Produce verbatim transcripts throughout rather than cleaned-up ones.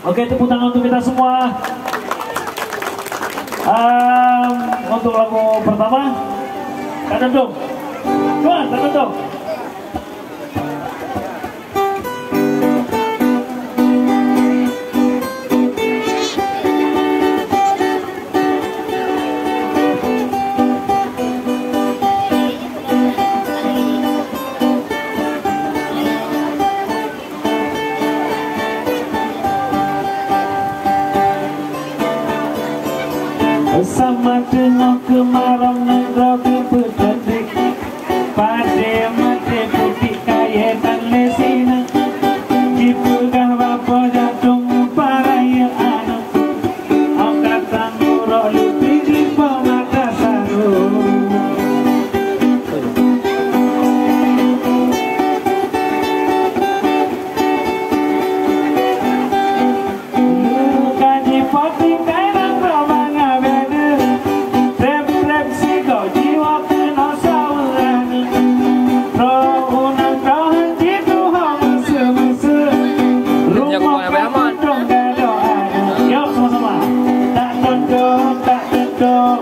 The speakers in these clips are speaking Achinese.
Oke, tepuk tangan untuk kita semua. Em, untuk lagu pertama, Tak Tuntung. Tuan, Tak Tuntung. Sama teungoh keumarong nanggroe geupeuteundek, padé maté putéh kayée tan lé sinan. Jipeugah bak Po Jatung, "Para yue aneuk, oh ka tangurok leupie di Po Mata Saru." Ka jipoh tinggai nanggroe mangat bèe deuh, treb-treb sigoe jiwoe keunoe saweue aneuk. Droe u nanggroe han jituho meuseu-meuseu, rumoh ka tuntung gadôh aneuk. Yok, sama-sama. Tak tuntung, tak tuntung.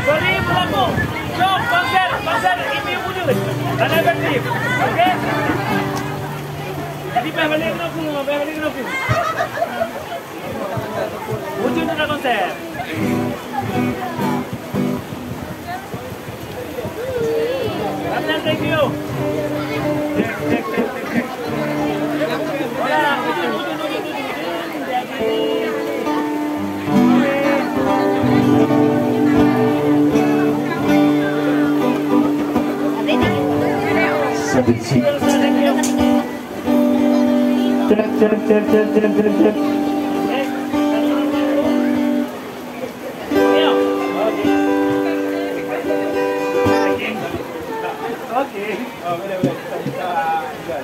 Sorry, berlaku. Jom, konser, konser ini wujud. Ada efektif. Oke? Jadi, beh balik kena aku, beh balik kena aku. Wujud ada konser. Thank you. Sedikit. Cek, cek, cek. Oke. Oke. Oh, boleh, boleh. Kita, kita, kita.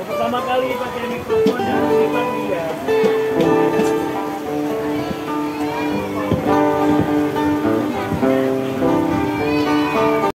Pertama kali pakai mikrofon dan hebat dia.